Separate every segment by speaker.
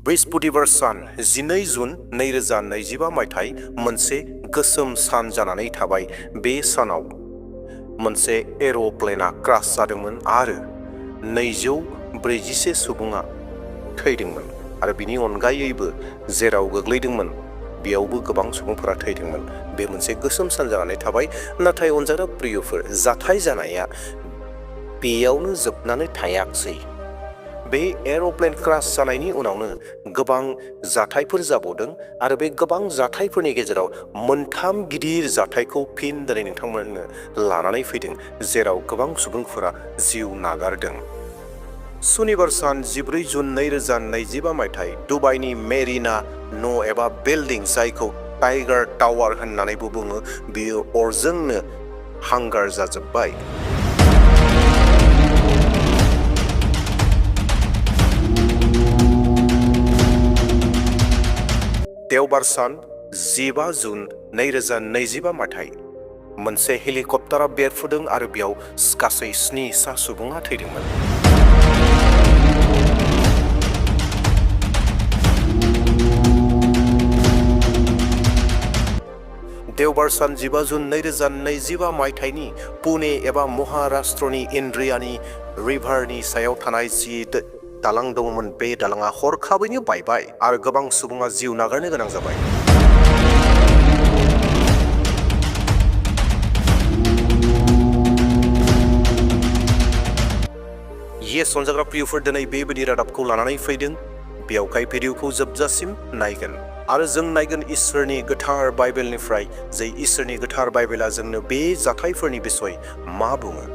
Speaker 1: बृहस्पतिबार सान 12 जुन 2025 मायथाइ मोनसे गोसोम सान जानानै थाबाय। बे सानाव मोनसे एर'प्लेनआ क्रास जादोंमोन आरो 241 सुबुङा थैदोंमोन आरो बिनि अनगायैबो जेराव गोग्लैदोंमोन बेयावबो गोबां सुबुंफोरा थैदोंमोन। बे मोनसे गोसोम सान जानानै थाबाय। नाथाय अनजाग्रा प्रियफोर, जाथाय जानाया बेयावनो जोबनानै थायाखसै। बे एर'प्लेन क्रास जानायनि उनावनो गोबां जाथायफोर जाबावदों आरो बे गोबां जाथायफोरनि गेजेराव मोनथाम गिदिर जाथायखौ फिन दिनै नोंथांमोननो लानानै फैदों, जेराव गोबां सुबुंफोरा जिउ नागारदों। सुनिबार सान 14 जुन 2025 मायथाइ दुबाइनि मेरिना न' एबा बिल्डिं, जायखौ टाइगार टावार होननानैबो बुङो, बियो अरजोंनो हांगार जाजोब्बाय। देवबार सान 15 जुन 2025 मायथाइ मोनसे हेलिकप्टारा बेरफुदों आरो बेयाव गासै 7 सुबुङा थैदोंमोन। देवबार सान 15 जुन 2025 मायथाइनि पुणे एबा महाराष्ट्रनि इन्द्रियानि रिभारनि सायाव थानाय जि दालां दंमोन, बे दालाङा हरखाबैनो बायबाय आरो गोबां सुबुङा जिउ नागारनो गोनां जाबाय। येस अनजाग्रा प्रियफोर, दिनै बेबायदि रादाबखौ लानानै फैदों। बेयावहाय भिडिअखौ जोबजासिम नायगोन आरो जों नायगोन इसोरनि गोथार बाइबेलनिफ्राय, जे इसोरनि गोथार बाइबेला जोंनो बे जाथायफोरनि बिसय मा बुङो।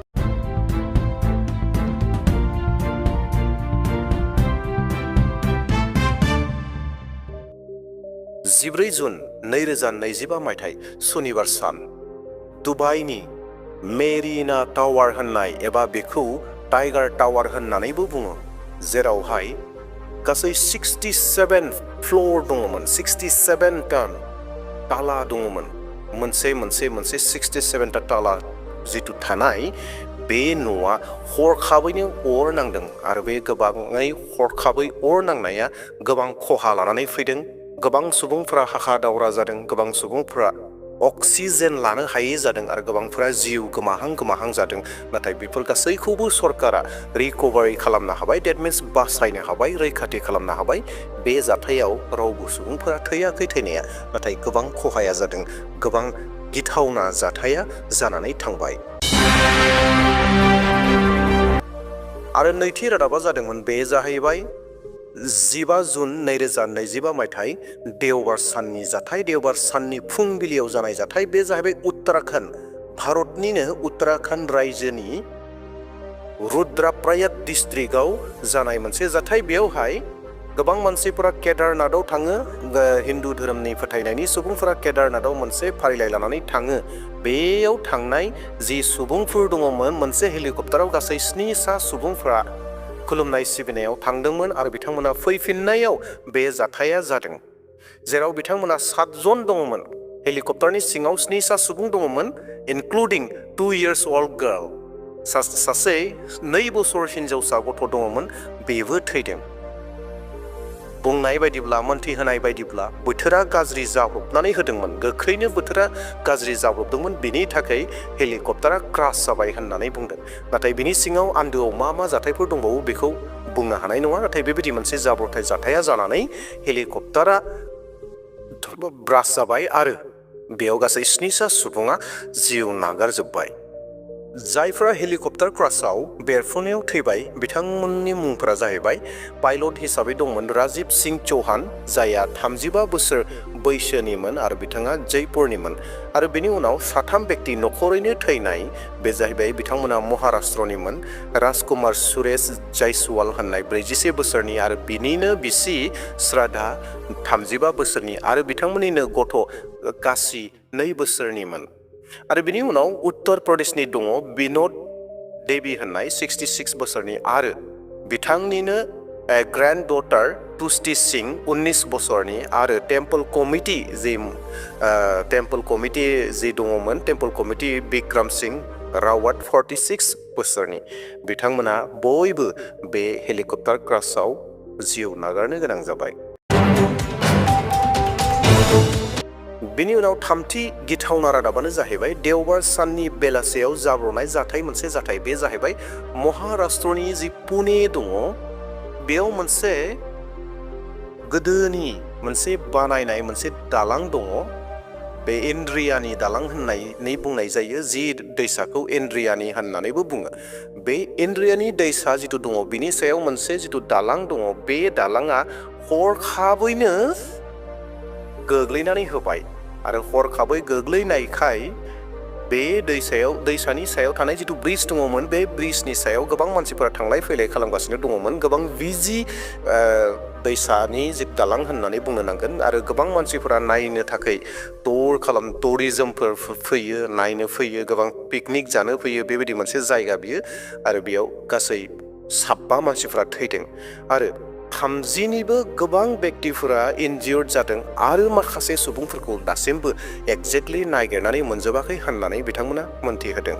Speaker 1: 14 जुन 2025 मायथाइ सुनिबार सान दुबाइनि मेरिना टावार होननाय एबा बेखौ टाइगार टावार होननानैबो बुङो, जेरावहाय गासै 67 फ्ल'र दङमोन, 67 टा ताला दङमोन। मोनसे 67 टा ताला जिथु थानाय बे न'आ हरखाबैनो अर नांदों आरो बे गोबाङै हरखाबै अर नांनाया गोबां खहा लानानै फैदों। गोबां सुबुंफोरा हाखा दावरा जादों, गोबां सुबुंफोरा अक्सिजेन लानो हायै जादों आरो गोबांफोरा जिउ गोमाहां जादों। नाथाय बेफोर गासैखौबो सरकारा रिकभारि खालामनो हाबाय। डेट मिन्स बासायनो हाबाय, रैखाथि खालामनो हाबाय। बे जाथायाव रावबो सुबुंफोरा थैयाखै थैनाया, नाथाय गोबां खहाया जादों। गोबां गिथावना जाथाया जानानै थांबाय। आरो नैथि रादाबा जादोंमोन, बे जाहैबाय 15 जुन 2025 मायथाइ देवबार साननि जाथाय, देवबार साननि फुंबिलियाव जानाय जाथाय। बे जाहैबाय उत्तराखन्ड, भारतनिनो उत्तराखन्ड रायजोनि रुद्रप्रयाग डिस्ट्रिक्टआव जानाय मोनसे जाथाय। बेयावहाय गोबां मानसिफोरा केदारनाथआव थाङो। हिन्दु धोरोमनि फोथायनायनि सुबुंफोरा केदारनाथआव मोनसे फारिलाइ लानानै थाङो। बेयाव थांनाय जि सुबुंफोर दङमोन, मोनसे हेलिकप्टाराव गासै 7 सुबुंफोरा खुलुमनाय सिबिनायाव थांदोंमोन आरो बिथांमोना फैफिननायाव बे जाथाया जादों, जेराव बिथांमोना 7 जन दङमोन। हेलिकप्टारनि सिङाव 7 सुबुं दङमोन, इनक्लुडिं 2 years old girl, सासे 2 बोसोर हिनजावसा गथ' दङमोन, बेबो थैदों। बुंनाय बायदिब्ला, मोन्थिहोनाय बायदिब्ला बोथोरा गाज्रि जाब्रबनानै होदोंमोन, गोख्रैनो बोथोरा गाज्रि जाब्रबदोंमोन, बिनि थाखाय हेलिकप्टारा क्रास जाबाय होननानै बुंदों। नाथाय बिनि सिङाव आन्दोआव मा जाथायफोर दंबावो बेखौ बुंनो हानाय नङा। नाथाय बेबायदि मोनसे जाब्रबथाय जाथाया जानानै हेलिकप्टारा ब्रास जाबाय आरो बेयाव गासै 7 सुबुङा जिउ नागारजोब्बाय। जायफोरा हेलिकप्टार क्रासआव बेरफुनायाव थैबाय, बिथांमोननि मुंफोरा जाहैबाय, पाइलट हिसाबै दंमोन राजीव सिंह चौहान, जायहा 35 बोसोर बैसोनिमोन आरो बिथाङा जयपुरनिमोन। आरो बेनि उनाव 3 व्यक्ति नखरैनो थैनाय, बे जाहैबाय बिथांमोना महाराष्ट्रनिमोन, राजकुमार सुरेश जायसवाल होननाय 41 बोसोरनि आरो बिनिनो बिसि श्राद्धा 35 बोसोरनि आरो बिथांमोननिनो गथ' काशी 2 बोसोरनिमोन। आरो बिनि उनाव उत्तर प्रदेशनि दङ बिनोद देवी होननाय 66 बोसोरनि आरो बिथांनिनो ग्रैंड डॉटर तुष्टि सिंह 19 बोसोरनि आरो टेम्पल कमिटि जि दङमोन, टेम्पल कमिटि बिक्रम सिंह रावत 46 बोसोरनि। बिथांमोना बयबो बे हेलिकप्टार क्रासआव जिउ नागारनो गोनां जाबाय। बिनि उनाव थामथि गिथावना रादाबानो जाहैबाय देवबार साननि बेलासेयाव जाब्रनाय जाथाय मोनसे जाथाय। बे जाहैबाय महाराष्ट्रनि जि पुणे दङ, बेयाव मोनसे गोदोनि मोनसे बानायनाय मोनसे दालां दङ। बे एन्ड्रियानि दालां होननानै बुंनाय जायो, जि दैसाखौ एन्ड्रियानि होननानैबो बुङो। बे एन्ड्रियानि दैसा जिथु दङ बिनि सायाव मोनसे जिथु दालां दङ, बे दालाङा हरखाबैनो गोग्लैनानै होबाय आरो हरखाबै गोग्लैनायखाय बे दैसानि सायाव थानाय जिथु ब्रिज दङमोन, बे ब्रिजनि सायाव गोबां मानसिफोरा थांलाय फैलाय खालामगासिनो दङमोन। गोबां बिजि दैसानि जि दालां होननानै बुंनो नांगोन आरो गोबां मानसिफोरा नायनो थाखाय टुरिजमफोर फैयो, नायनो फैयो, गोबां पिकनिक जानो फैयो। बेबायदि मोनसे जायगा बियो आरो बेयाव गासै 7 मानसिफोरा थैदों आरो 30निबो गोबां बेक्तिफोरा इनजियर्ड जादों आरो माखासे सुबुंफोरखौ दासिमबो एक्जेक्टलि नागिरनानै मोनजोबाखै होननानै बिथांमोना मोनथिहोदों।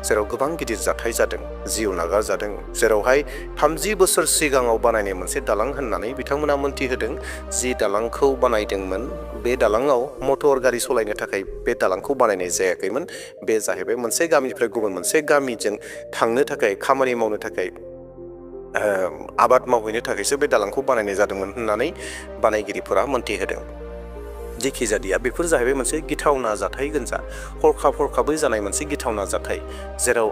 Speaker 1: जेराव गोबां गिदिर जाथाय जादों, जिउ नागारजादों, जेरावहाय 30 बोसोर सिगाङाव बानायनाय मोनसे दालां होननानै बिथांमोना मोनथिहोदों। जि दालांखौ बानायदोंमोन बे दालाङाव मटर गारि सालायनो थाखाय बे दालांखौ बानायनाय जायाखैमोन। बे जाहैबाय मोनसे गामिनिफ्राय गुबुन मोनसे गामिजों थांनो थाखाय, खामानि मावनो थाखाय, आबाद मावहैनो थाखायसो बे दालांखौ बानायनाय जादोंमोन होननानै बानायगिरिफोरा मोनथिहोदों। जेखि जादिया बेफोर जाहैबाय मोनसे गिथावना जाथाय गोनजा, हरखाबै जानाय मोनसे गिथावना जाथाय, जेराव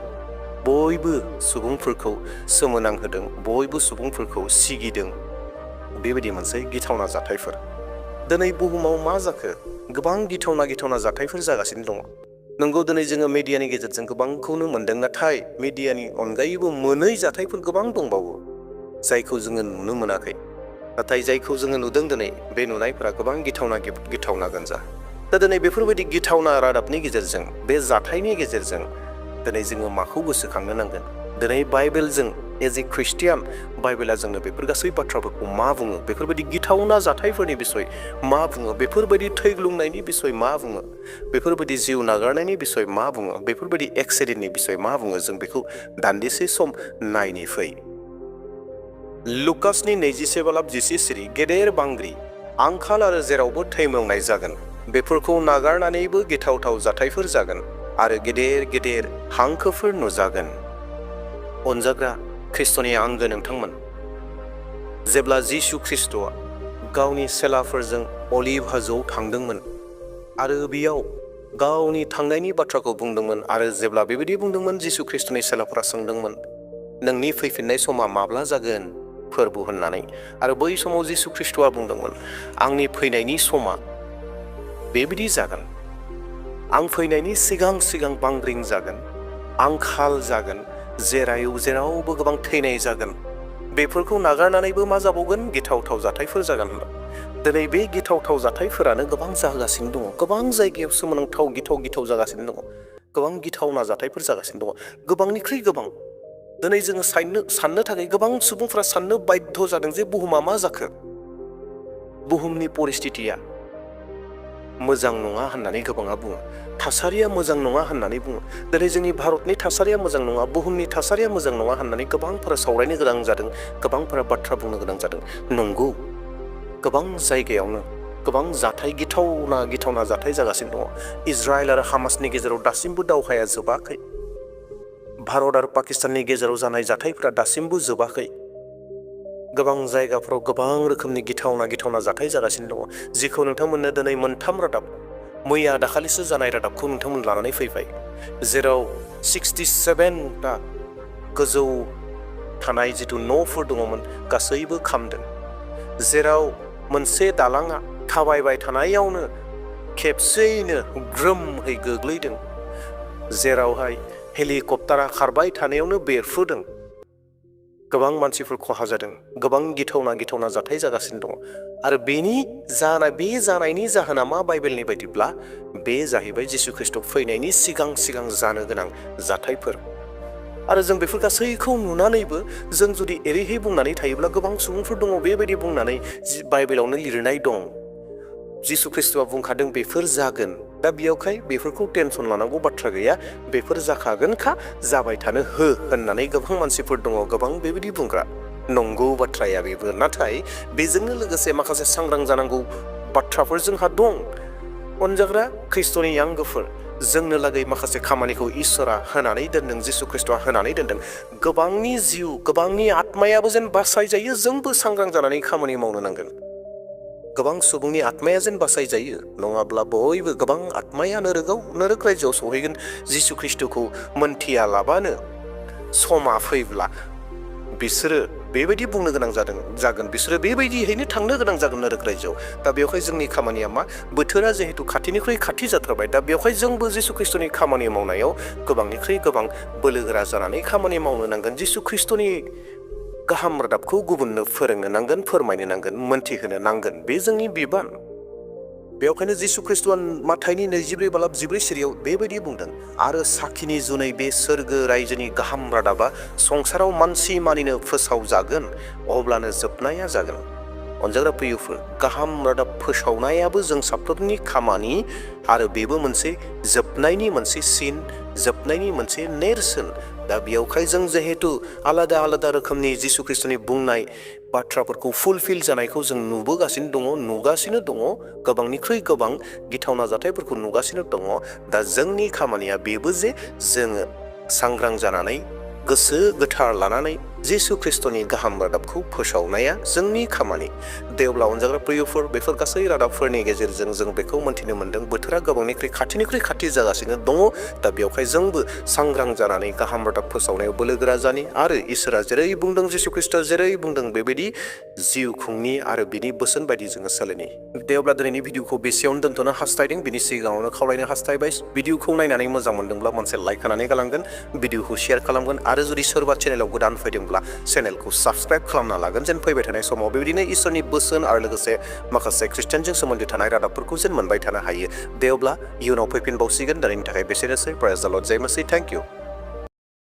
Speaker 1: बयबो सुबुंफोरखौ सोमोनांहोदों, बयबो सुबुंफोरखौ सिगिदों। बेबायदि मोनसे गिथावना जाथायफोर। दिनै बुहुमाव मा जाखो? गोबां गिथावना जाथायफोर जागासिनो दङ। नंगौ, दिनै जोङो मिडियानि गेजेरजों गोबांखौनो मोनदों, नाथाय मिडियानि अनगायैबो मोनै जाथायफोर गोबां दंबावो जायखौ जोङो नुनो मोनाखै। नाथाय जायखौ जोङो नुदों दिनै, बे नुनायफोरा गोबां गिथावना गोनजा। दा दिनै बेफोरबायदि गिथावना रादाबनि गेजेरजों, बे जाथायनि गेजेरजों दिनै जोङो माखौ गोसोखांनो नांगोन? दिनै बाइबेलजों एज ए ख्रिस्टियान बाइबेला जोंनो बेफोर गासै बाथ्राफोरखौ मा बुङो, बेफोरबायदि गिथावना जाथायफोरनि बिसय मा बुङो, बेफोरबायदि थैग्लुंनायनि बिसय मा बुङो, बेफोरबायदि जिउ नागारनायनि बिसय मा बुङो, बेफोरबायदि एक्सिडेन्टनि बिसय मा बुङो, जों बेखौ दान्दिसे सम नायनि फै। लुकासनि 27:10 सिरि गेदेर बांग्रि, आंखाल आरो जेरावबो थैमावनाय जागोन। बेफोरखौ नागारनानैबो गिथावथाव जाथायफोर जागोन आरो गेदेर हांखोफोर नुजागोन। अनजाग्रा ख्रिस्ट'नि आंगो नोंथांमोन, जेब्ला जिसु ख्रिस्ट'आ गावनि सेलाफोरजों अलिभ हाजोआव थांदोंमोन आरो बेयाव गावनि थांनायनि बाथ्राखौ बुंदोंमोन आरो जेब्ला बेबायदि बुंदोंमोन, जिसु ख्रिस्ट'नि सेलाफोरा सोंदोंमोन, नोंनि फैफिननाय समा माब्ला जागोन फोरबो होननानै। आरो बै समाव जिसु ख्रिस्ट'आ बुंदोंमोन, आंनि फैनायनि समा बेबायदि जागोन, आं फैनायनि सिगां बांग्रिं जागोन, आंखाल जागोन, जेरावबो गोबां थैनाय जागोन। बेफोरखौ नागारनानैबो मा जाबावगोन? गिथावथाव जाथायफोर जागोन। दिनै बे गिथावथाव जाथायफोरानो गोबां जागासिनो दङ। गोबां जायगायाव सोमोनांथाव गिथाव जागासिनो दङ। गोबां गिथावना जाथायफोर जागासिनो दङ, गोबांनिख्रुइ गोबां। दिनै जोङो साननो थाखाय गोबां सुबुंफोरा साननो बाध्य जादों जे बुहुमा मा जाखो? बुहुमनि परिस्थितिया मोजां नङा होननानै गोबाङा बुङो, थासारिया मोजां नङा होननानै बुङो। दिनै जोंनि भारतनि थासारिया मोजां नङा, बुहुमनि थासारिया मोजां नङा होननानै गोबांफोरा सावरायनो गोनां जादों, गोबांफोरा बाथ्रा बुंनो गोनां जादों। नंगौ, गोबां जायगायावनो गोबां जाथाय, गिथावना जाथाय जागासिनो दङ। इजराइल आरो हामासनि गेजेराव दासिमबो दावहाया जोबाखै। भारत आरो पाकिस्ताननि गेजेराव जानाय जाथायफोरा दासिमबो जोबाखै। गोबां जायगाफ्राव गोबां रोखोमनि गिथावना जाथाय जागासिनो दङ, जिखौ नोंथांमोननो दिनै मोनथाम रादाब, मैया दाखालिसो जानाय रादाबखौ नोंथांमोन लानानै फैबाय, जेराव 67टा गोजौ थानाय जिथु न'फोर दङमोन गासैबो खामदों, जेराव मोनसे दालाङा थाबायबाय थानायावनो खेबसेयैनो ग्रोमहै गोग्लैदों, जेरावहाय हेलिकप्टारा खारबाय थानायावनो बेरफ्रुदों। गोबां मानसिफोर खहा जादों, गोबां गिथावना जाथाय जागासिनो दङ। आरो बे जानायनि जाहोना मा? बाइबेलनि बायदिब्ला बे जाहैबाय जिसु ख्रिस्ट' फैनायनि सिगां जानो गोनां जाथायफोर। आरो जों बेफोर गासैखौ नुनानैबो जों जुदि एरैहाय बुंनानै थायोब्ला, गोबां सुबुंफोर दङ बेबायदि बुंनानै, बाइबेलावनो लिरनाय दं, जिसु ख्रिस्ट'आ बुंखादों बेफोर जागोन। दा बेयावखाय बेफोरखौ टेनसन लानांगौ बाथ्रा गैया, बेफोर जाखागोनखा, जाबाय थानो हो होननानै गोबां मानसिफोर दङ, गोबां बेबायदि बुंग्रा। नंगौ बाथ्राया बेबो, नाथाय बेजोंनो लोगोसे माखासे सांग्रां जानांगौ बाथ्राफोर जोंहा दं। अनजाग्रा ख्रिस्ट'नि आंगोफोर, जोंनो लागै माखासे खामानिखौ इसोरा होनानै दोनदों, जिसु ख्रिस्ट'आ होनानै दोनदों। गोबांनि जिउ, गोबांनि आत्मायाबो जेन बासायजायो, जोंबो सांग्रां जानानै खामानि मावनो नांगोन। गोबां सुबुंनि आत्माया जेन बासायजायो, नङाब्ला बयबो गोबां आत्माया नोरक रायजोआव सहैगोन जिसु ख्रिस्ट'खौ मोनथियालाबानो समा फैब्ला बिसोरो बेबायदि बुंनो गोनां जागोन, बिसोरो बेबायदियैनो थांनो गोनां जागोन नरक रायजोआव। दा बेवहाय जोंनि खामानिया मा? बोथोरा जिहेतु खाथिनिख्रुइ खाथि जाथारबाय, दा बेवहाय जोंबो जिसु ख्रिस्ट'नि खामानि मावनायाव गोबांनिख्रुइ गोबां बोलोगोरा जानानै खामानि मावनो नांगोन। जिसु ख्रिस्ट'नि गाहाम रादाबखौ गुबुननो फोरोंनो नांगोन, फोरमायनो नांगोन, मोनथिहोनो नांगोन। बे जोंनि बिबान। बेवखायनो जिसु ख्रिस्ट'आ माथाइनि 24:14 बेबायदि बुंदों, आरो साखिनि जुनै बे सोरगो रायजोनि गाहाम रादाबा संसाराव मानसि मानिनो फोसावजागोन, अब्लानो जोबनाया जागोन। अनजाग्रा प्रियफोर, गाहाम रादाब फोसावनायाबो जों साफ्रोमनि खामानि, आरो बेबो मोनसे जोबनायनि मोनसे सिन, जोबनायनि मोनसे नेरसोन। दा बेयावखाय जों जिहेतु आलादा आलादा रोखोमनि जिसु ख्रिस्ट'नि बुंनाय बाथ्राफोरखौ फुलफिल जानायखौ जों नुगासिनो दङ, गोबांनिख्रुइ गोबां गिथावना जाथायफोरखौ नुगासिनो दङ। दा जोंनि खामानिया बेबो जे जोङो सांग्रां जानानै, गोसो गोथार लानानै जिसु ख्रिस्ट'नि गाहाम रादाबखौ फोसावनाया जोंनि खामानि। देवब्ला अनजाग्रा प्रियफोर, बेफोर गासै रादाबफोरनि गेजेरजों जों बेखौ मोन्थिनो मोन्दों, बोथोरा गोबांनिख्रुइ खाथि जागासिनो दङ। दा बेवहाय जोंबो सांग्रां जानानै गाहाम रादाब फोसावनायाव बोलोगोरा जानि, आरो इसोरा जेरै बुंदों, जिसु ख्रिस्ट'आ जेरै बुंदों, बेबायदि जिउ खुंनि आरो बिनि बोसोन बायदि जोङो सोलिनि। देवब्ला दिनैनि भिडिअखौ बेसेयावनो दोनथ'नो हास्थायदों, बिनि सिगाङावनो खावलायनो हास्थायबाय, भिडिअखौ नायनानै मोजां मोनदोंब्ला मोनसे लाइक होनानै गालांगोन, भिडिअखौ शेयार खालामगोन, आरो जुदि सोरबा चेनेलाव गोदान फैदोंब्ला चेनेलखौ साबस्क्राइब खालामना लागोन, जेन फैबाय थानाय समाव बेबायदिनो इसोरनि बोसोन आरो लोगोसे माखासे ख्रिस्टियानजों सोमोन्दो थानाय रादाबफोरखौ जेन मोनबाय थानो हायो। देवब्ला इयुनाव फैफिनबावसिगोन। दिनैनि थाखाय बेसेनोसै। प्रेज द लर्ड, जय मसीह, थेंक इउ।